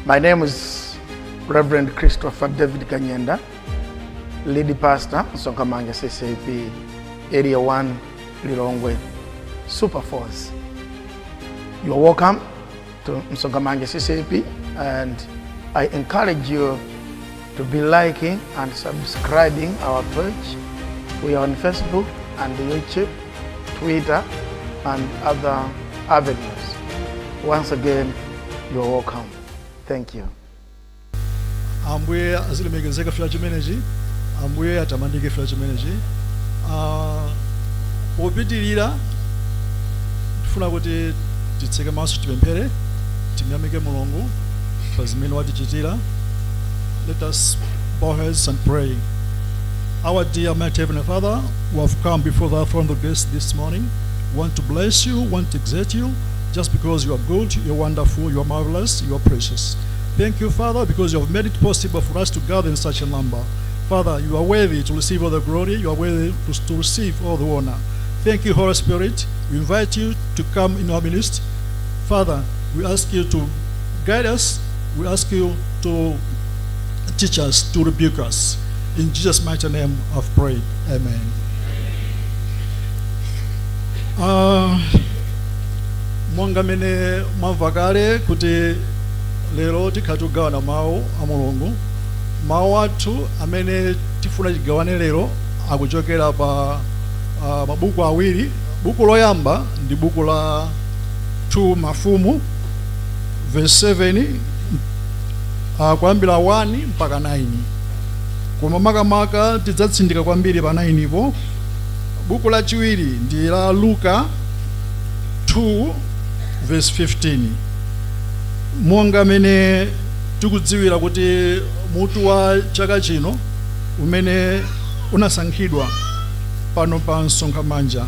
My name is Reverend Christopher David Kanyenda, lead pastor, Msonkhamanja CCAP, Area 1, Lilongwe, Super Force. You are welcome to Msonkhamanja CCAP, and I encourage you to be liking and subscribing our page. We are on Facebook and YouTube, Twitter, and other avenues. Once again, you are welcome. Thank you. Ambuye azilemekezeka chifukwa chimenechi, Ambuye atamandike chifukwa chimenechi. Popitirira tifuna kuti titseke maso, tipemphere, timuyamike Mulungu pa zimene watichitira. Let us bow heads and pray. Our dear mighty Heavenly Father, we have come before thy throne of grace this morning. We want to bless you, want to exalt you, just because you are good, you are wonderful, you are marvelous, you are precious. Thank you, Father, because you have made it possible for us to gather in such a number. Father, you are worthy to receive all the glory, you are worthy to receive all the honor. Thank you, Holy Spirit. We invite you to come in our midst. Father, we ask you to guide us. We ask you to teach us, to rebuke us. In Jesus' mighty name, I've prayed. Amen. Monga mene mwamva kale kuti lero tikhala tikugawana mawu a Mulungu. Mawu athu amene tifuna tigawane lero akuchokera pa mabuku awiri. Buku loyamba ndi buku la 2 Mafumu verse 7, kuyambira 1 mpaka 9, koma makamaka tidzatsindika kwambiri pa 9 po. Buku lachiwiri ndi la Luka 2 verse 15. Monga mene tikudziwira kuti mutu wa chaka chino umene unasankhidwa pano pa Msonkhamanja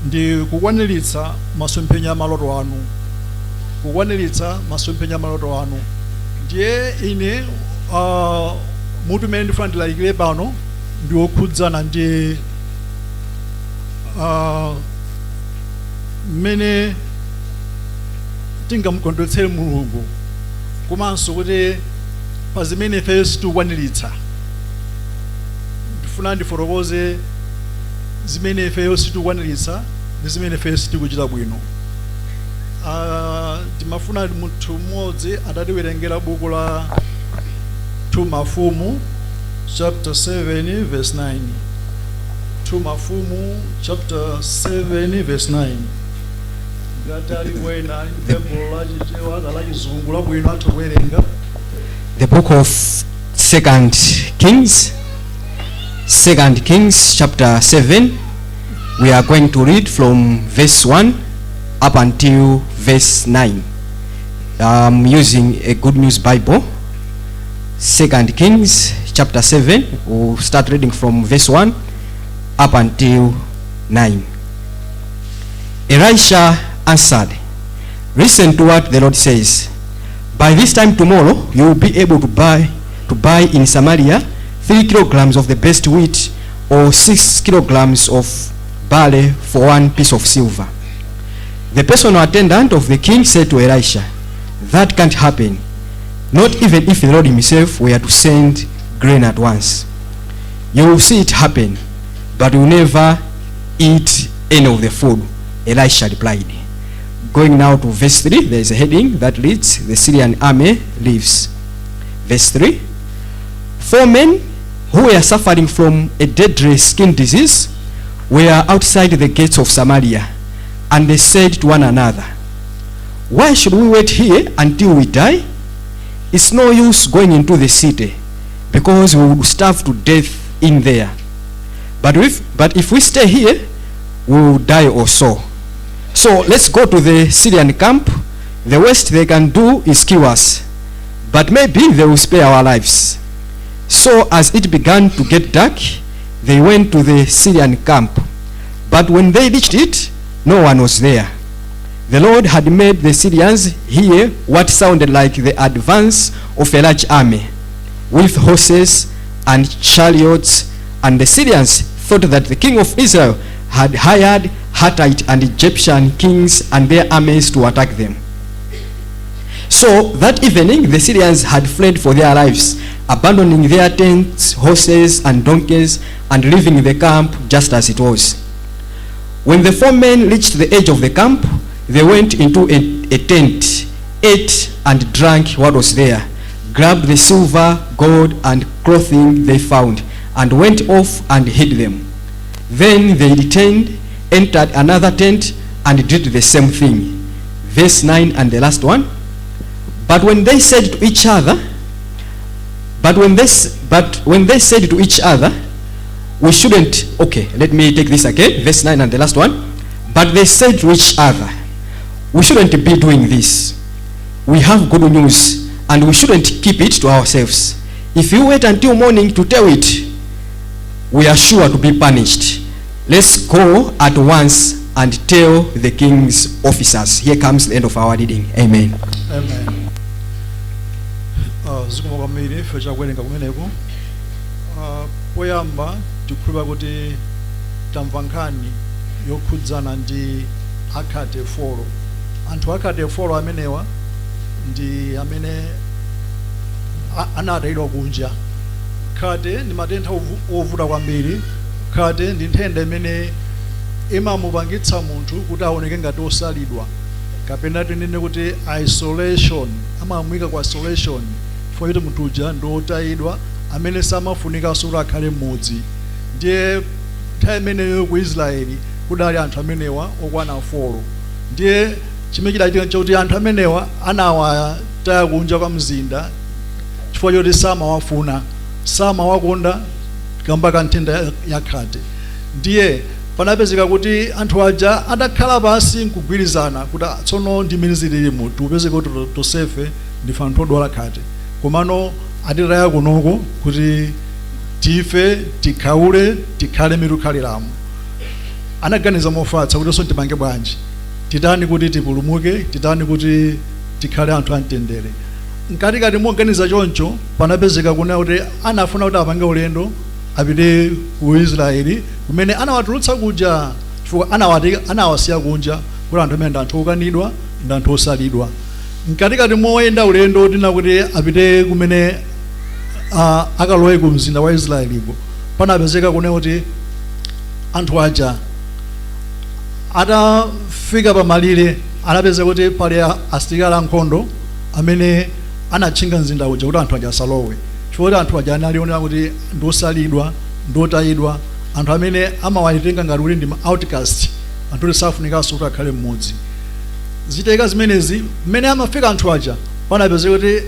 ndi kukwaniritsa masomphenya a maloto anu, kukwaniritsa masomphenya a maloto anu. Ndiye ine mutu umene ndifuna ndilalikire pano ndi wokhudzana ndi mmene tingamukondwetsere Mulungu, komanso kuti pa zimene ifeyo sitikukwaniritsa. Ndifuna ndifotokoze zimene ifeyo sitikukwaniritsa ndi zimene ifeyo sitikuchita bwino. Timafuna munthu mmodzi atatiwerengera buku la 2 Mafumu chapter 7 verse 9. 2 Mafumu chapter 7 verse 9. Ngati ali wena ali Baibulo lachichewa la Chizungu labwino, atha kuwerenga. The book of Second Kings, Second Kings chapter 7. We are going to read from verse 1 up until verse 9. I'm using a Good News Bible. Second Kings chapter 7. We'll start reading from verse 1 up until 9. Elisha answered, "Listen to what the Lord says. By this time tomorrow, you will be able to buy in Samaria 3 kilograms of the best wheat or 6 kilograms of barley for one piece of silver." The personal attendant of the king said to Elisha, "That can't happen, not even if the Lord himself were to send grain at once." "You will see it happen, but you will never eat any of the food," Elisha replied. Going now to verse 3, there is a heading that reads, "The Syrian army leaves." Verse 3. Four men who were suffering from a deadly skin disease were outside the gates of Samaria, and they said to one another, "Why should we wait here until we die? It's no use going into the city, because we would starve to death in there. But if we stay here, we will die also. So let's go to the Syrian camp. The worst they can do is kill us, but maybe they will spare our lives." So as it began to get dark, they went to the Syrian camp. But when they reached it, no one was there. The Lord had made the Syrians hear what sounded like the advance of a large army, with horses and chariots, and the Syrians thought that the king of Israel had hired Hittite and Egyptian kings and their armies to attack them. So that evening the Syrians had fled for their lives, abandoning their tents, horses, and donkeys, and leaving the camp just as it was. When the 4 men reached the edge of the camp, they went into a tent, ate and drank what was there, grabbed the silver, gold, and clothing they found, and went off and hid them. Then they returned, entered another tent, and did the same thing. Verse 9 and the last one. But when they said to each other, but when they, but when they said to each other, we shouldn't, okay, let me take this again, verse 9 and the last one. But they said to each other, we shouldn't be doing this. We have good news, and we shouldn't keep it to ourselves. If you wait until morning to tell it, we are sure to be punished. Let's go at once and tell the king's officers. Here comes the end of our reading. Amen. Amen. Zikomo kwambiri ife chakuwerenga kumeneko. Poyamba tikukhulupirira kuti tamva nkhani yokhudzana ndi akhate 4. Anthu akhate 4 amenewa ndi amene anatayidwa kunja. Khate ndi matenda ovuta kwambiri. Khate ndi nthenda imene imamupangitsa munthu kuti aoneke ngati osalidwa, kapena tinene kuti isolation, amamuyika ku isolation chifukwa choti munthu uja ndi otayidwa amene samafunikanso kuti akhale mmudzi. Ndiye nthawi imeneyo ku Israeli kudali anthu amenewa okwana 4. Ndiye chimene chidachitika nchakuti anthu amenewa anawataya kunja kwa mzinda chifukwa choti samawafuna, samawakonda kamba ka nthenda ya khate. Ndiye panapezeka kuti anthu aja adakhala pansi nkugwirizana kuti tsono ndi mmene zililimu, tikupezeka kuti tosefe ndife anthu odwala khate, komano atitaya kunoko kuti tife, tikhaule, tikhale mitukhaliramo. Anaganiza mofatsa kuti sonse tipange bwanji, titani kuti tipulumuke, titani kuti tikhale anthu amtendere. Mkatikati moganiza choncho panapezeka kunena kuti anafuna kuti apange ulendo apite ku Israeli kumene anawatulutsa kuja, chifukwa anawasiya kunja kuti anthu amene ndi anthu okanidwa, ndi anthu osalidwa. Mkatikati moyenda ulendo tina kuti apite kumene, akalowe ku mzinda wa Israeliko, panapezeka kunena kuti anthu aja atafika pamalire anapeza kuti pali asilikali ankhondo amene anatchinga mzinda uja kuti anthu aja asalowe, chifukwa kuti anthu aja analionera kuti ndi osalidwa, ndi otayidwa, anthu amene amawatenga ngati kuti ndi ma outcast, anthu kuti safunikanso kuti akhale mmudzi. Ziteka zimenezi, mmene amafika anthu aja panapezeka kuti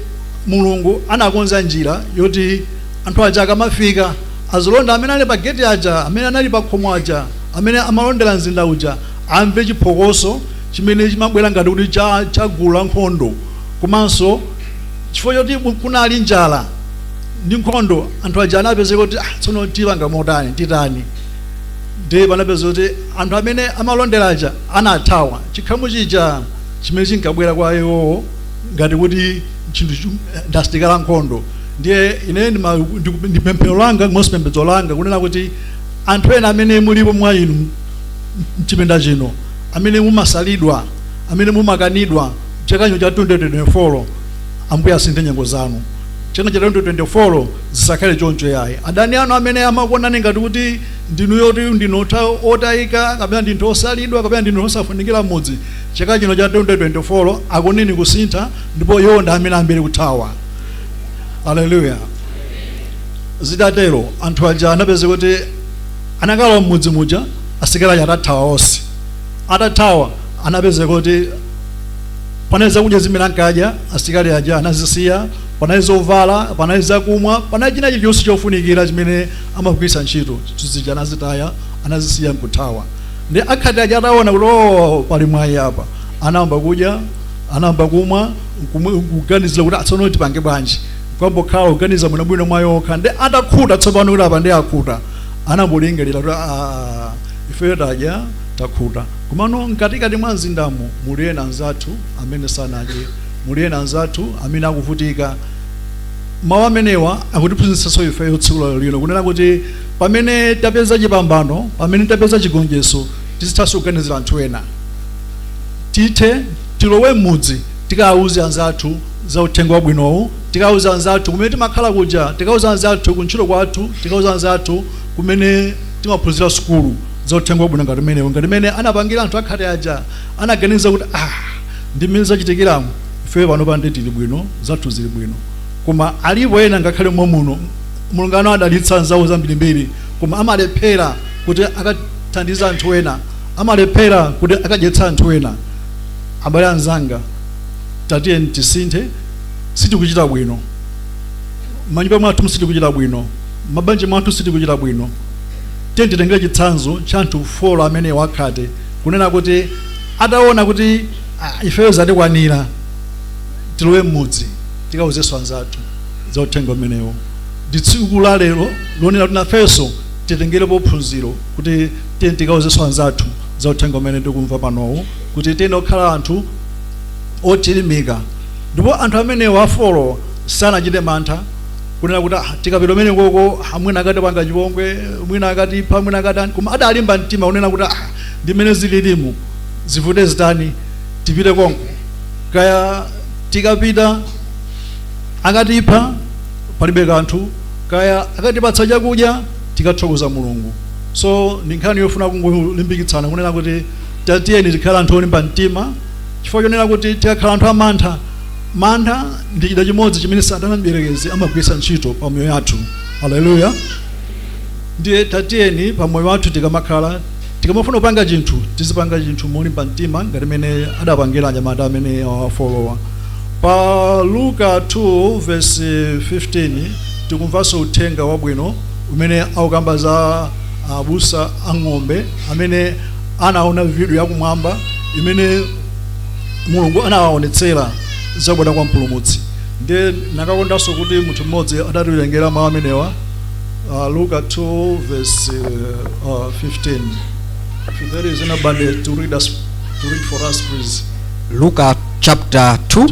Mulungu anakonza njira yoti anthu aja akamafika, azilonda amene ali pa gate aja, amene anali pa khomo aja, amene amalondera mzinda uja, amve chiphokoso chimene chimabwera ngati kuti cha gulu la nkhondo. Komanso chifukwa choti kunali njala ndi nkhondo, anthu aja anapezeka kuti, tsono tipanga motani, titani? Ndiye panapezeka kuti anthu amene amalondera aja anathawa chikhamu chija chimene chinkabwera kwa iwowo ngati kuti chinthu ndi asilikali ankhondo. Ndiye ine ndi pemphero langa komanso pembedzo langa kunena kuti anthu ena amene mulipo mwa inu mchipinda chino, amene mumasalidwa, amene mumakanidwa, chaka chino cha 2024 Ambuye asinthe nyengo zanu. Chaka cha 2024 zisakhale choncho yayi. Adani anu amene amakuonani ngati kuti ndinu yoti ndinu otayika, kapena ndinu osalidwa, kapena ndinu osafunikira mmudzi, chaka chino cha 2024 akuneni kusintha, ndipo iwo ndi amene ambiri kuthawa. Haleluya. Zitatero anthu aja anapeza kuti anakalowa mmudzi muja, asilikali aja atathawa onse. Atathawa anapeza kuti panali zakudya zimene ankadya asilikali aja anazisiya, panali zovala, panali zakumwa, panali china chilichonse chofunikira chimene amagwiritsa ntchito, zija anazitaya, anazisiya nkuthawa. Ndi akhate aja ataona kuti oh, pali mwayi apa, anayamba kudya, anayamba kumwa, kuganizira kuti tsono tipange bwanji, kwambokhala kuganiza bwinobwino mwayi okha. Ndi atakhuta tsopano kuti apa ndi akhuta, anambolingalira kuti ife tadya takhuta, komano mkatikati mwa mzindamo muli ena anzathu amene sanadye, muli ena anzathu amene akuvutika. Mawu amenewa akutiphunzitsanso ifeyo tsiku lero lino kunena kuti pamene tapeza chipambano, pamene tapeza chigonjetso, tizithanso kuganizira anthu ena. Tithe tilowe m'mudzi Tikawuze anzathu za uthenga wabwinowu, tikawuze anzathu kumene timakhala kuja, tikawuze anzathu kuntchito kwathu, tikawuze anzathu kumene timaphunzira sukulu za uthenga wabwino ngati umenewu, ngati mmene anapangira anthu akhate aja. Anaganiza kuti, ah, ndi mmene zachitikiramo, ife pano pande tili bwino, zathu zili bwino. Koma alipo ena ngakhale momuno Mulungu anawadalitsa anzawo zambirimbiri, koma amalephera kuti akathandiza anthu ena, amalephera kuti akadyetsa anthu ena. Abale anzanga, tatiyeni tisinthe. Sitikuchita bwino manyumba mwathu, sitikuchita bwino mabanja mwathu, sitikuchita bwino. Tiye titengere chitsanzo cha anthu four amene wakhate, kunena kuti ataona kuti, ah, ifeyo zatikwanira, tilowe mmudzi tikawuzenso anzathu za uthenga umenewo. Ndi tsiku la lero lonena kuti nafenso titengerepo phunziro, kuti tiye tikawuzenso anzathu za uthenga umene tikumva panowu, kuti tiye okhala anthu ochilimika. Ndipo anthu amenewo a four sanachite mantha kunena kuti, ah, tikapita umene koko, ah, mwina akatipanga chipongwe, mwina akatipha, mwina akatani, koma adalimba mtima kunena kuti, ah, ndi mmene zililimu, zivute zitani, tipite konko. Kaya tikapita akatipha, palibe kanthu, kaya akatipatsa chakudya, tikathokoza Mulungu. So ndi nkhani yofuna kungolimbikitsana kunena kuti tatiyeni tikhale anthu olimba mtima, chifukwa chonena kuti tikakhala anthu amantha, mantha ndi chida chimodzi chimene Satana mdierekezi amagwiritsa ntchito pa moyo yathu. Haleluya! Ndiye tatiyeni pa moyo wathu tikamakhala, tikamafuna kupanga chinthu, tizipanga chinthu molimba mtima ngati mene adapangira anyamata amene awa four wa. Pa Luka 2 verse 15 tikumvanso uthenga wabwino umene akukamba za abusa ang'ombe amene anaona video yakumwamba imene Mulungu anawaonetsera zabwera kwa Mpulumutsi. Ndiye nakakondanso kuti munthu mmodzi adatiwerengera mawu amenewa, Luka 2 verse 15. If there is anybody to read us, to read for us, please. Luka chapter 2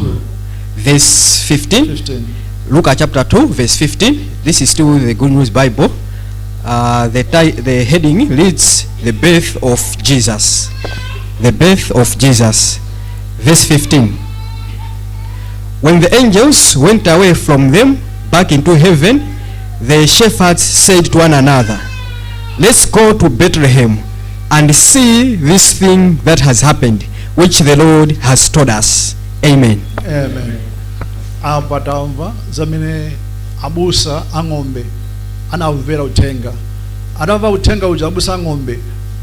verse 15. 15. Luka chapter 2 verse 15. This is still the Good News Bible. The heading reads, "The Birth of Jesus." The birth of Jesus. Verse 15. When the angels went away from them back into heaven, the shepherds said to one another, "Let's go to Bethlehem and see this thing that has happened, which the Lord has told us." Amen. Amen. Apa tamva zamene abusa ang'ombe anamvera uthenga. Atamva uthenga uja, abusa ang'ombe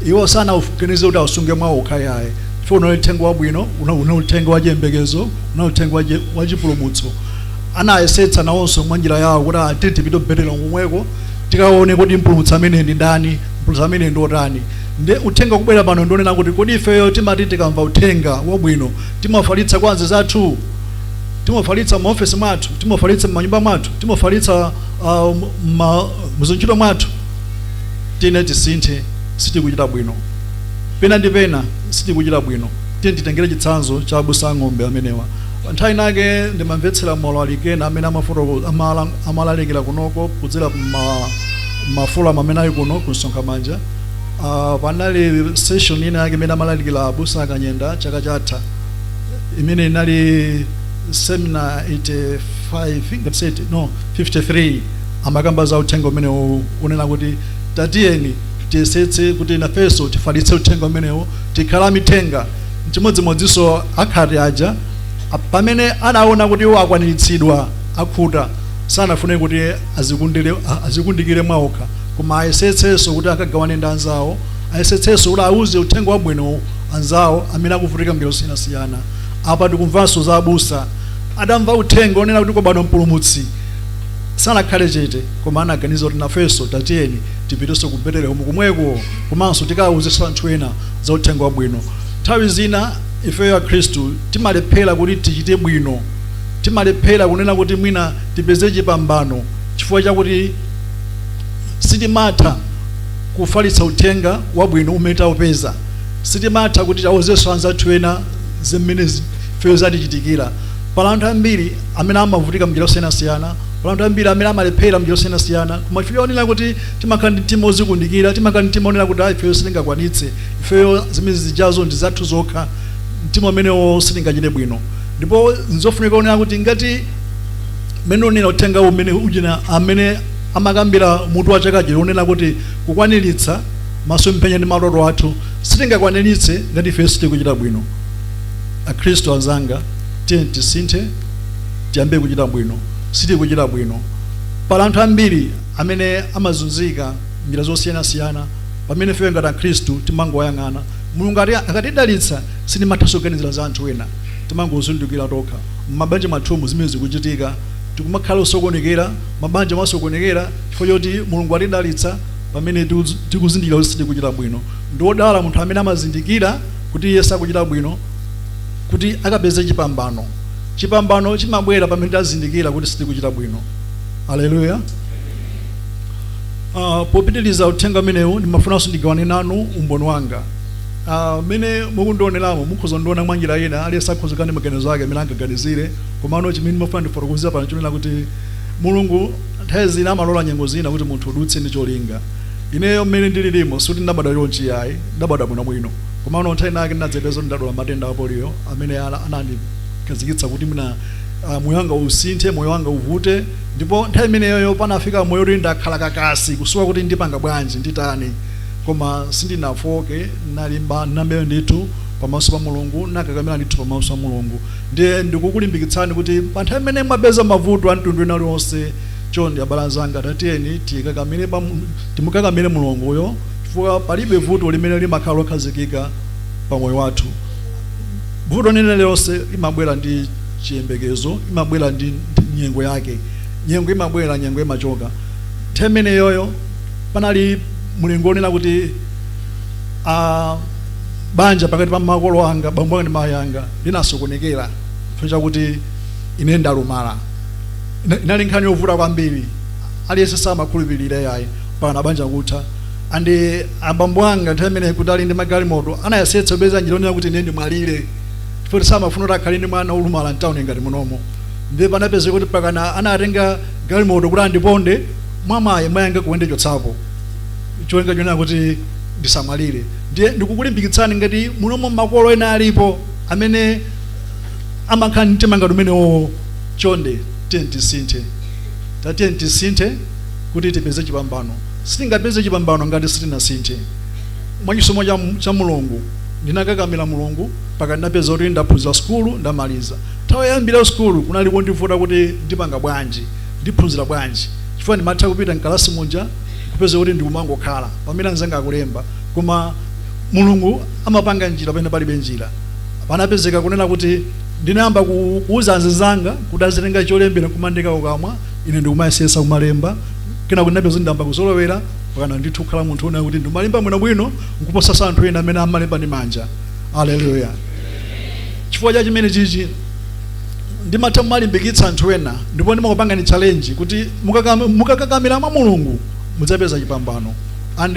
iwo sanauganize kuti ausunge mwawo okhayaye, chifukwa unali uthenga wabwino, unali uthenga wa chiyembekezo, unali uthenga wa chipulumutso. Anayesetsa nawonso mwa njira yawo kuti ati tipite Betelehemu komweko, tikaone kuti Mpulumutsi amene ndi ndani, Mpulumutsi amene ndi otani. Ndi uthenga kubwera pano ndionena kuti kodi ifeyo timati tikamva uthenga wabwino timafalitsa kwa anzathu, timafalitsa maofesi mwathu, timafalitsa m'manyumba mwathu, timafalitsa muzintchito mwathu? Tine tisinthe, sitikuchita bwino pena ndi pena, sitikuchita bwino. Tiye titengere chitsanzo cha abusa ang'ombe amenewa. Nthawi inake ndimamvetsera maulaliki amene amalalikira kunoko kudzera maforum amene ali kuno kuMsonkhamanja. Panali session ina yake imene amalalikira abusa Akanyenda chaka chatha, imene inali seminar 85 ngati no 53. Amakamba za uthenga umenewo, unena kuti tatiyeni tiyesetse kuti nafenso tifalitse uthenga umenewo, tikhala amithenga. Chimodzimodzinso akhate aja, pamene anaona kuti iwo akwaniritsidwa, akhuta, sanafune kuti azikundikire mwaokha, koma ayesetsenso kuti akagawane ndi anzawo, ayesetsenso kuti auze uthenga wabwino anzawo amene akuvutika mnjira zosiyanasiyana. Apa tikumvanso za abusa adamva uthenga onena kuti kwabadwa Mpulumutsi, sanakhale chete, koma anaganiza kuti nafenso tatiyeni tipitenso ku Betelehemu komweko, komanso tikawuzenso anthu ena za uthenga wabwino. Nthawi zina ifeyo Akhristu timalephera kuti tichite bwino, timalephera kunena kuti mwina tipeze chipambano chifukwa chakuti sitimatha kufalitsa uthenga wabwino umene taupeza, sitimatha kuti tawuzenso anzathu ena zimene ifeyo zatichitikira. Pala anthu ambiri amene amavutika mnjira osiyanasiyana, pala anthu ambiri amene amalephera mnjira osiyanasiyana, koma chifukwa chonena kuti timakhala ndi mtima ozikundikira, timakhala ndi mtima onena kuti ayi, ifeyo sitingakwanitse, ifeyo zimene zijazo ndi zathu zokha, mtima umenewo sitingachite bwino. Ndipo nzofunika kunena kuti ngati mmene unena uthenga umene ujina amene amakambira mutu wa chakachi unena kuti kukwaniritsa masomphenya ndi maloto athu, sitingakwaniritse ngati ife sitikuchita bwino. Akhristu anzanga, tiye tisinthe, tiyambe kuchita bwino. Sitikuchita bwino. Pali anthu ambiri amene amazunzika njira zosiyanasiyana, pamene ife ngati akhristu timangoyang'ana. Mulungu akatidalitsa, sitimathanso kuganizira za anthu ena, timangozindikira tokha. M'mabanja mwathumu zimene zikuchitika, tikumakhala osokonekera, mabanja mwasokonekera chifukwa choti Mulungu atidalitsa, pamene tikuzindikira kuti sitikuchita bwino. Ndi wodala munthu amene amazindikira kuti iye sakuchita bwino kuti akapeze chipambano. Chipambano chimabwera pamene tazindikira kuti sitikuchita bwino. Aleluya. Popitiliza uthenga umenewu, ndimafunanso ndigawane nanu umboni wanga. Mmene mukundioneramo, mukhoza kundiona mwa njira ina, aliyense akhoza kukhala ndi maganizo ake amene angaganizire. Komano chimene ndimafuna ndifotokozera pano chonena kuti Mulungu nthawi zina amalola nyengo zina kuti munthu udutse ndi cholinga. Ineyo mmene ndililimo, sikuti ndinabadwa chonchi ayi, ndabadwa bwinobwino. Komano nthawi inake ndinadzapeza kuti ndadwala matenda a polio amene anandikhazikitsa kuti mwina moyo wanga usinthe, moyo wanga uvute. Ndipo nthawi imeneyoyo panafika moyo kuti ndakhala kakasi, kusowa kuti ndipanga bwanji, nditani. Koma sindinafoke, nalimba nambeyo ndithu pamaso pa Mulungu, nakakamira ndithu pamaso pa Mulungu. Ndiye ndikukulimbikitsani kuti pa nthawi imene mwapeza mavuto a mtundu wina uliwonse, chonde abale anzanga, tatiyeni tikakamire timukakamire Mulunguyo, chifukwa palibe vuto limene limakhala lokhazikika pa moyo wathu. Vuto lina lililonse limabwera ndi chiyembekezo, imabwera ndi nyengo yake. Nyengo imabwera, nyengo imachoka. Nthawi imeneyoyo panali mulingo onena kuti banja pakati pa makolo anga, bambo anga ndi mayi anga, linasokonekera chifukwa chakuti ine ndalumala. Inali nkhani yovuta kwambiri, aliyense samakhulupirira yayi, mpaka banja kutha. Andi abambo anga nthawi imeneyi kuti ali ndi magalimoto, anayesetsa kupeza njira yonena kuti ine ndimwalire, chifukwa samafuna kuti akhale ndi mwana olumala mtawuni ngati munomo. Ndiye panapezeka kuti pakana anatenga galimoto kuti andiponde, mwamayi mayanga kuwende chotsapo cholinga chonena kuti ndisamwalire. Ndiye ndikukulimbikitsani, ngati munomo makolo ena alipo amene amakhala ndi mtima ngati umenewo, chonde tiye tisinthe, tatiye tisinthe kuti tipeze chipambano. Sitingapeze chipambano ngati sitinasinthe. Mwachisomo cha Mulungu, ndinakakamira Mulungu mpaka ndinapeza kuti ndaphunzira sukulu, ndamaliza. Nthawi yoyambira sukulu kunali kondivuta kuti ndipanga bwanji, ndiphunzira bwanji, chifukwa ndimatha kupita mkalasi muja kupeza kuti ndikumangokhala pamene anzanga akulemba. Koma Mulungu amapanga njira pamene palibe njira. Panapezeka kunena kuti ndinayamba kuuza anzanga kuti azitenga cholembera kumandika kukamwa, ine ndikumayesesa kumalemba. Kenako ndinapeza ndiyamba kuzolowera, pakana ndithu kukhala munthu una kuti ndimalemba bwinobwino nkuposanso anthu ena amene amalemba ndi manja. Aleluya. Chifukwa cha chimene chichi, ndimatha kumalimbikitsa anthu ena, ndipo ndimakupangani challenge kuti mukakakamira mwa Mulungu mudzapeza chipambano. And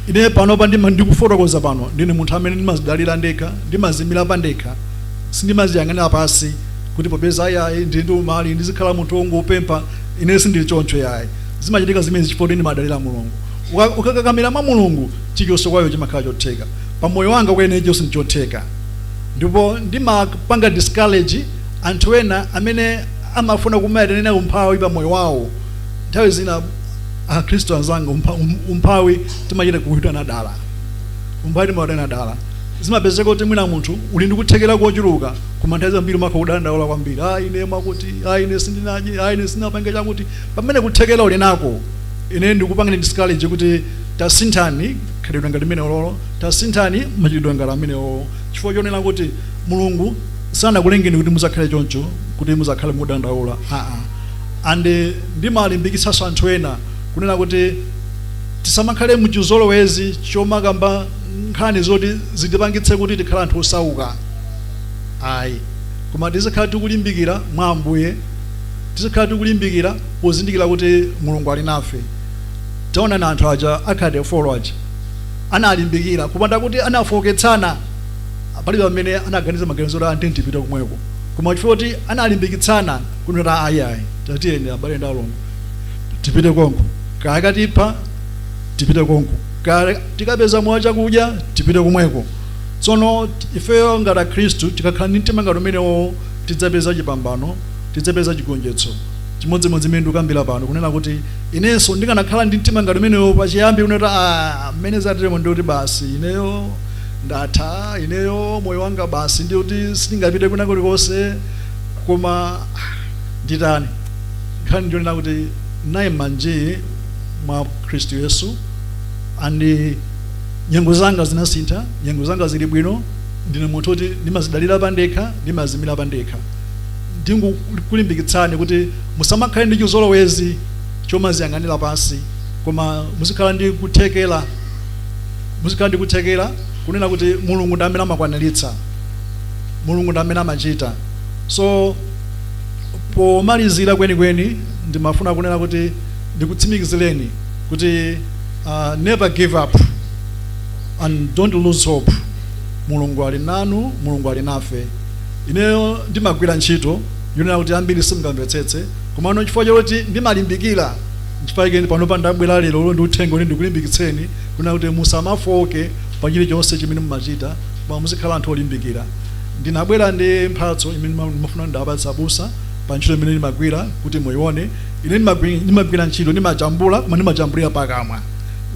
ine panopa ndikufotokoza pano, ndine munthu amene ndimazidalira ndekha, ndimazimira pa ndekha, sindimaziyang'anira pasi kuti popeza ayayi ndili ndi umali ndizikhala munthu wongopempha. Ine sindili choncho yayi. Zimachitika zimene chifukwa kuti ndimadalira Mulungu. Ukakakamira mwa Mulungu, chilichonse kwayo chimakhala chotheka. Pamoyo wanga kwene chonse ndichotheka. Ndipo ndimapanga discourage anthu ena amene amafuna kumayitanira umphawi pa moyo wawo. Nthawi zina, akhristu anzanga, umphawi timachita kuwitana dala, umphawi timawitana dala. Zimapezeka kuti mwina munthu uli ndi kuthekera kochuluka, koma nthawi zambiri umakhala kudandaula kwambiri: "Ah, ine mwakuti, ah, ine sindinadye, ah, ine sindinapange chakuti," pamene kuthekera uli nako. Ine ndikupangani discourage kuti tasinthani khalidwe ngati limene lolo, tasinthani machitidwe ngati amenewo, chifukwa chonena kuti Mulungu sanakulengeni kuti muzakhale choncho, kuti muzakhale mudandaula, aa. And ndimalimbikitsanso anthu ena kunena kuti tisamakhale muchizolowezi chomakamba nkhani zoti zitipangitse kuti tikhale anthu osauka ayi, koma tizikhala tikulimbikira mwa Ambuye, tizikhala tikulimbikira pozindikira kuti Mulungu ali nafe. Taonani anthu aja akhate four aja analimbikira, kupanda kuti anafoketsana, palibe amene anaganiza maganizo oti anthu tipite komweko. Koma chifukwa kuti analimbikitsana kunena, "Ayi ayi, tatiyeni abale ndi alongo, tipite konko, kaya katipha tipite konko, kaya tikapeza mowa chakudya tipite komweko." Tsono ifeyo ngati akhristu tikakhala ndi mtima ngati umenewo Tidzapeza chipambano, tidzapeza chigonjetso. Chimodzimodzi imene ndikukambira pano, kunena kuti inenso ndikanakhala ndi mtima ngati umenewo pachiyambi, kunena kuti ah, mmene zateremo ndikuti basi, ineyo ndatha, ineyo moyo wanga basi ndikuti sindingapite kwina kulikonse, koma nditani? Nkhani ndionena kuti ndinayima nji mwa Khristu Yesu, and nyengo zanga zinasintha, nyengo zanga zili bwino. Ndine munthu kuti ndimazidalira pandekha, ndimazimira pandekha. Ndingokulimbikitsani kuti musamakhale ndi chizolowezi chomaziyang'anira pansi, koma muzikhala ndi kuthekera, muzikhala ndi kuthekera kunena kuti Mulungu ndi amene amakwaniritsa, Mulungu ndi amene amachita. So pomalizira kwenikweni, ndimafuna kunena kuti ndikutsimikizireni kuti never give up and don't lose hope. Mulungu ali nanu, Mulungu ali nafe. Ineyo ndimagwira ntchito yonena kuti ambiri simungamvetsetse, komano chifukwa choti ndimalimbikira, chifukwa chake panopa ndabwera lero ndi uthenga kuti ndikulimbikitseni kunena kuti musamafoke pa chilichonse chimene mumachita, koma muzikhala anthu olimbikira. Ndinabwera ndi mphatso imene ndimafuna ndawapatsa abusa pa ntchito imene ndimagwira kuti muione. Ine ndimagwira ntchito, ndimajambula, koma ndimajambulira pakamwa,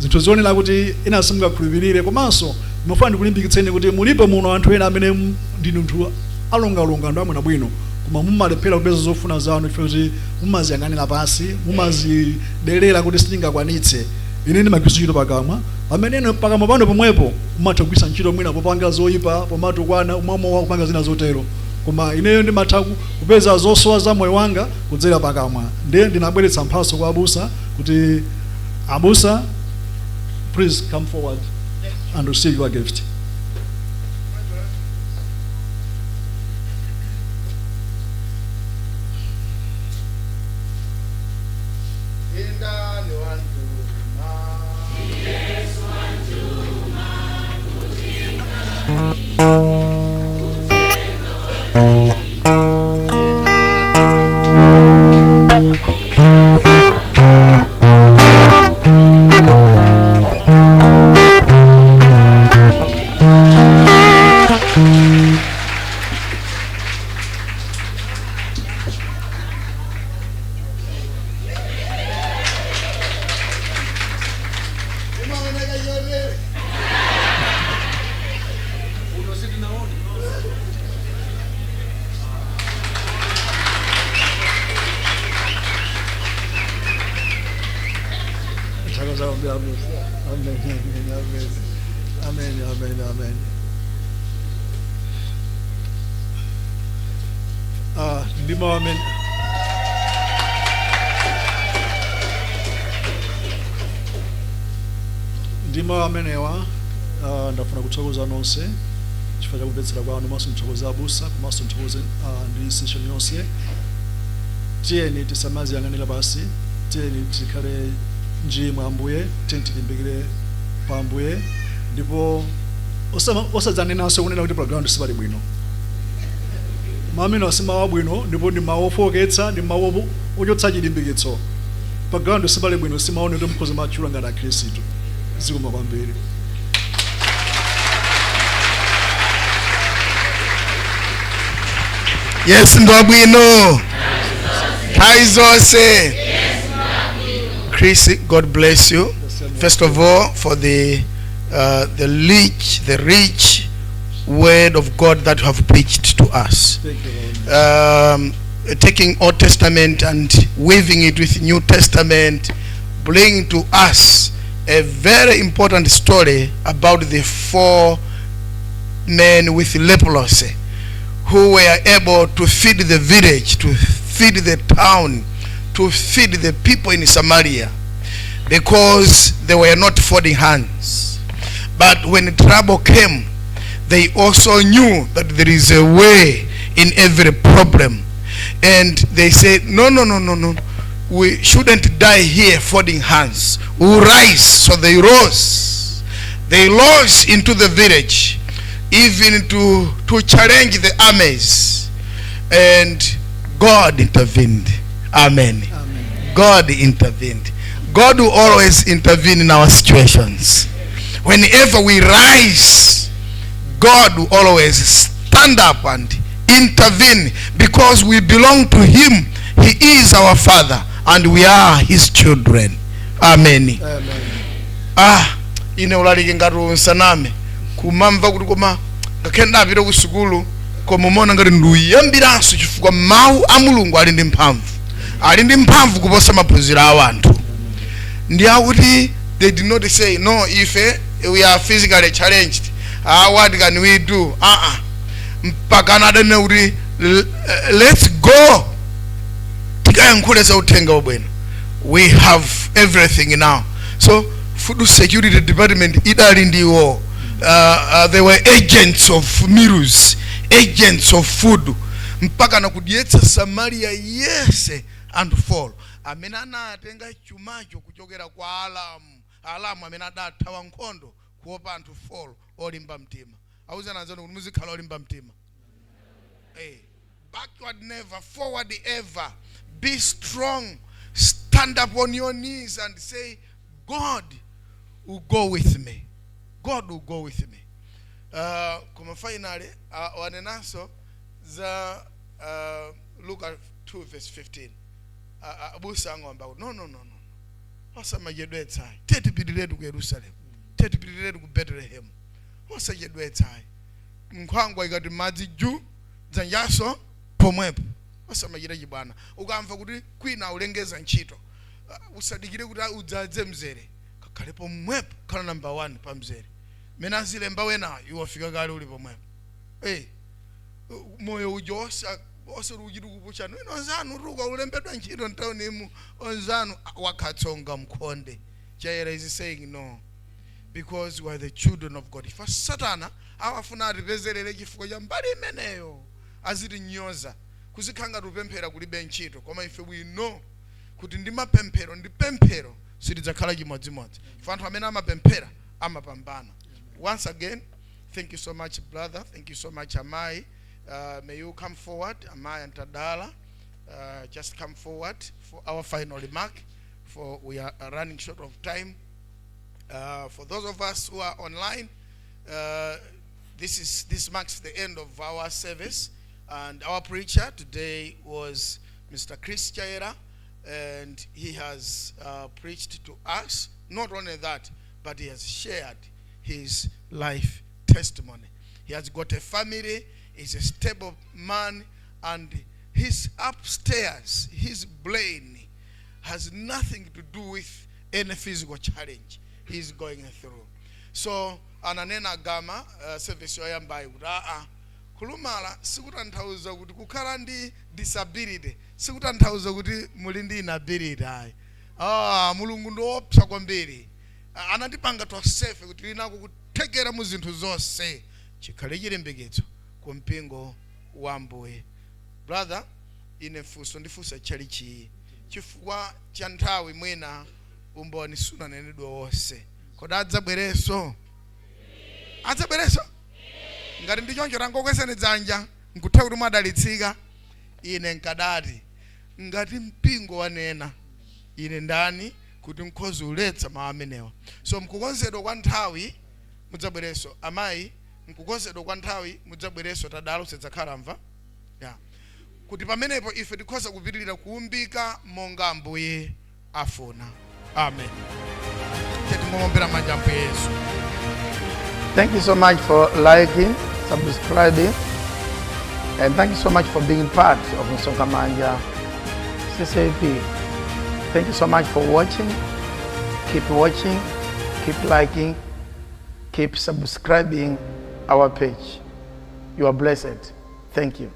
zinthu zionera kuti ena simungakhulupirire. Komanso ndimafuna ndikulimbikitseni kuti mulipo muno anthu ena amene ndinu anthu alungalunga, ndi abwinobwino, koma mumalephera kupeza zofuna zanu chifukwa kuti mumaziyang'anira pansi, mumazidelera kuti sindingakwanitse. Ine ndimagwiritsa ntchito pakamwa, pamene ino pakamwa pano pomwepo mumatha kugwiritsa ntchito mwina popanga zoyipa, pomatukwana, umamowa, kupanga zina zotero, koma ineyo ndimatha kupeza zosowa za moyo wanga kudzera pakamwa. Ndiye ndinabweretsa mphatso kwa abusa kuti abusa, please come forward and receive your gift. Indani wantuma. Imaoneka yotere. Uno sitinaone. Amen, amen, amen, amen, amen, amen. Ah, ndimo amen. Ndimo amenewa. Ndafuna kuthokoza nonse chifukwa chakumvetsera kwanu, komanso ndithokoze abusa, komanso ndithokoze ndi session yonse. Tiyeni tisamaziyang'anira pasi, tiyeni tikhale nji mwa Ambuye, tiyeni tilimbikire pa Ambuye, ndipo osadzanenanso kunena kuti pa ground sipali bwino. Mawu amene si mawu abwino, ndipo ndi mawu ofowoketsa, ndi mawu ochotsa chilimbikitso. Pa ground sipali bwino si mawu kuti mukhoza matchula ngati Akhristu. Zikomo kwambiri. Yesu ndi wabwino nthawi zonse. Chris, God bless you first of all for the rich word of God that you have preached to us. Thank you, Lord. Taking Old Testament and weaving it with New Testament, bringing to us a very important story about the four men with leprosy who were able to feed the village, to feed the town, to feed the people in Samaria because they were not folding hands. But when trouble came, they also knew that there is a way in every problem. And they said, "No, no, no, no, no. We shouldn't die here folding hands. We will rise." So they rose. They rose into the village, even to challenge the armies. And God intervened. Amen. Amen. God intervened. God will always intervene in our situations. Whenever we rise, God will always stand up and intervene because we belong to him. He is our father and we are his children. Amen. Ah, ine ulalike ngati unsaname kumamva kuti koma ngakhale ndapita ku sukulu, koma umaona ngati ndiyambiranso, chifukwa mawu a Mulungu ali ndi mphamvu, ali ndi mphamvu kuposa maphunziro a anthu. Ndi akuti they did not say, "No, ife we are physically challenged. Ah, what can we do?" Ah ah, mpaka anadanena kuti, "Let's go, tikayankhule za uthenga wabwino. We have everything now." So food security department idali ndiwo. They were agents of meals, agents of food, mpaka nakudyetsa Samaria yese anthu 4 amene anatenga chumacho kuchokera kwa Alamu, Alamu amene adathawa nkhondo kuopa anthu 4 olimba mtima. Auzana anzanu kuti muzikhala olimba mtima. Hey, backward never, forward ever. Be strong. Stand up on your knees and say, "God will go with me. God will go with me." Koma finally, wanenanso za Luka 2 verse 15. Abusa ang'omba kuti, "No, no, no, no, osamachedwetsayi. Tiye tipitiretu ku Yerusalemu, tiye tipitiretu ku Betelehemu, osachedwetsayi. Nkhwangwa ikati madzi ju dzanjaso pomwepo, osamachita chibwana." Ukamva kuti kwina ulengeza ntchito, usadikire kuti udzadze mzere, kakhale pomwepo, khala number 1 pa mzere. Mene azilemba wenayo, iwe wafika kale, uli pomwepo. Hey, moyo ujo osati uchiti kupuchana ino onzanu ruka ulembedwa ntchito mtauni imu, onzanu wakhatsonga mkhonde. Chaira is saying no, because we are the children of God. Ifa Satana awafuna atipezerere chifukwa cha mbali imeneyo, azitinyoza, kuzikhala tupemphera kulibe ntchito. Koma ife we know kuti ndi mapemphero ndi pemphero sitidzakhala chimodzimodzi. Ife anthu amene amapemphera amapambana. Once again, thank you so much, brother. Thank you so much, amai. May you come forward, amai and Tadala. Just come forward for our final remark, for we are running short of time. For those of us who are online, this marks the end of our service, and our preacher today was Mr. Chris Chaira, and he has preached to us. Not only that, but he has shared his life testimony. He has got a family, he's a stable man, and his upstairs, his brain has nothing to do with any physical challenge he's going through. So ananena gama service yoyambayi kuti aa, kulumala sikutanthauza kuti kukhala ndi disability sikutanthauza kuti muli ndi inability, ayi. Ah, Mulungu ndi woopsa kwambiri. Ah, anatipanga tonsefe kuti linako kuthekera mu zinthu zonse. Chikhale chilimbikitso ku mpingo wa Ambuye. Brother, ine funso ndifunsa tchalichi, chifukwa cha nthawi mwina umboni sunanenedwe wonse. Kodi adzabwerenso? Adzabwerenso? Ngati ndi choncho, tangokwezani dzanja, nkutha kuti mwadalitsika. Ine nkadati ngati mpingo wanena, ine ndani kuti nkhozi uletsa mawu amenewa? So mkukonzedwa kwa nthawi mudzabwerenso, amayi. Mkukonzedwa kwa nthawi mudzabwerenso. Tadala, usadzakhala mva ya kuti pamenepo ife tikhoza kupitirira kuumbika monga Ambuye afuna. Amen. Tetingomombera manja Ambuye Yesu. Thank you so much for liking, subscribing, and thank you so much for being part of Msonkhamanja CCAP. Thank you so much for watching. Keep watching, keep liking, keep subscribing our page. You are blessed. Thank you.